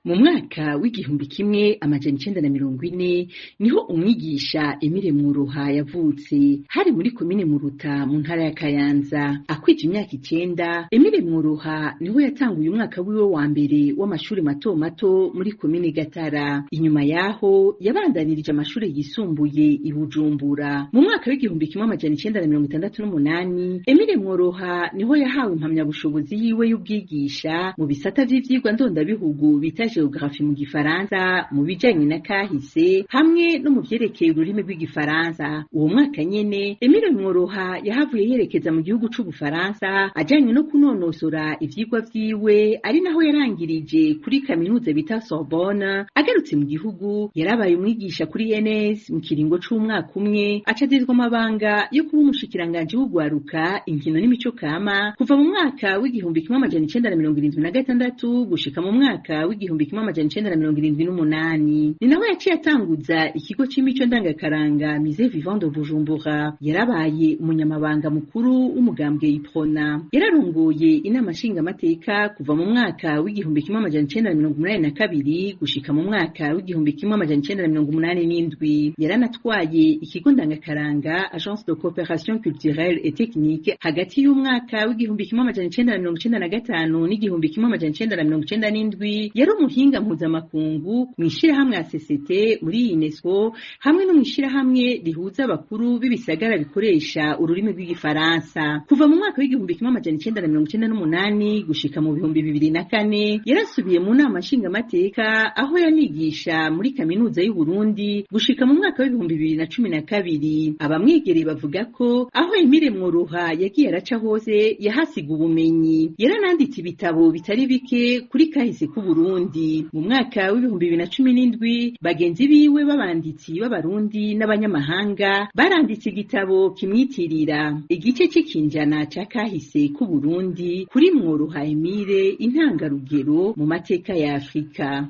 Mu mwaka w'1940 niho umwigisha Emile Mworoha yavutse, hari muri komine Muruta mu ntara ya Kayanza. Akwije imyaka 9, Emile Mworoha niho yatanguye umwaka wiwe wa mbere w'amashuri mato mato muri komine Gatara. Inyuma yaho yabandanirije amashure yisumbuye i Bujumbura. Mu mwaka w'1968 Emile Mworoha niho yahawe impamyabushobozi yiwe y'ubwigisha mu bisata vy'ivyigwa ndondabihugu bita geographie mu gifaransa, mu bijanye na kahise hamwe no mu vyerekeye ururimi rw'igifaransa. Uwo mwaka nyene Emile Mworoha yahavuye yerekeza mu gihugu c'Ubufaransa ajanye no kunonosora ivyigwa vyiwe, ari naho yarangirije kuri kaminuza bita Sorbonne. Agarutse mu gihugu yarabaye umwigisha kuri ENS mu kiringo c'umwaka umwe, acajejwe amabanga yo kuba umushikiranganji w'ugwaruka, inkino n'imico kama kuva mu mwaka w'1976 gushika mu mwaka w'1978. Ni naho yaciye atanguza ikigo c'imico ndangakaranga Musée Vivant de Bujumbura. Yarabaye umunyamabanga mukuru w'umugambwe Iprona. Yararongoye inama nshingamateka kuva mu mwaka w'1982 gushika mu mwaka w'1987. Yaranatwaye ikigo ndangakaranga Agence de Coopération Culturelle et Technique hagati y'umwaka w'1995 n'1997. Yari umuhinga mpuzamakungu mw'ishirahamwe ACCT muri UNESCO hamwe no mw'ishirahamwe rihuza abakuru b'ibisagara bikoresha ururimi rw'igifaransa. Kuva mu mwaka w'1998 gushika mu 2004 yarasubiye mu nama nshingamateka, aho yanigisha muri kaminuza y'Uburundi gushika mu mwaka w'2012. Abamwegereye bavuga ko aho Emile Mworoha yagiye araca hose yahasiga ubumenyi. Yarananditse ibitabo bitari bike kuri kahise k'Uburundi. Mu mwaka w'2017 bagenzi biwe b'abanditsi b'abarundi n'abanyamahanga baranditse igitabo kimwitirira, igice c'ikinjana ca kahise k'Uburundi kuri Mworoha Emile, intangarugero mu mateka ya Afrika.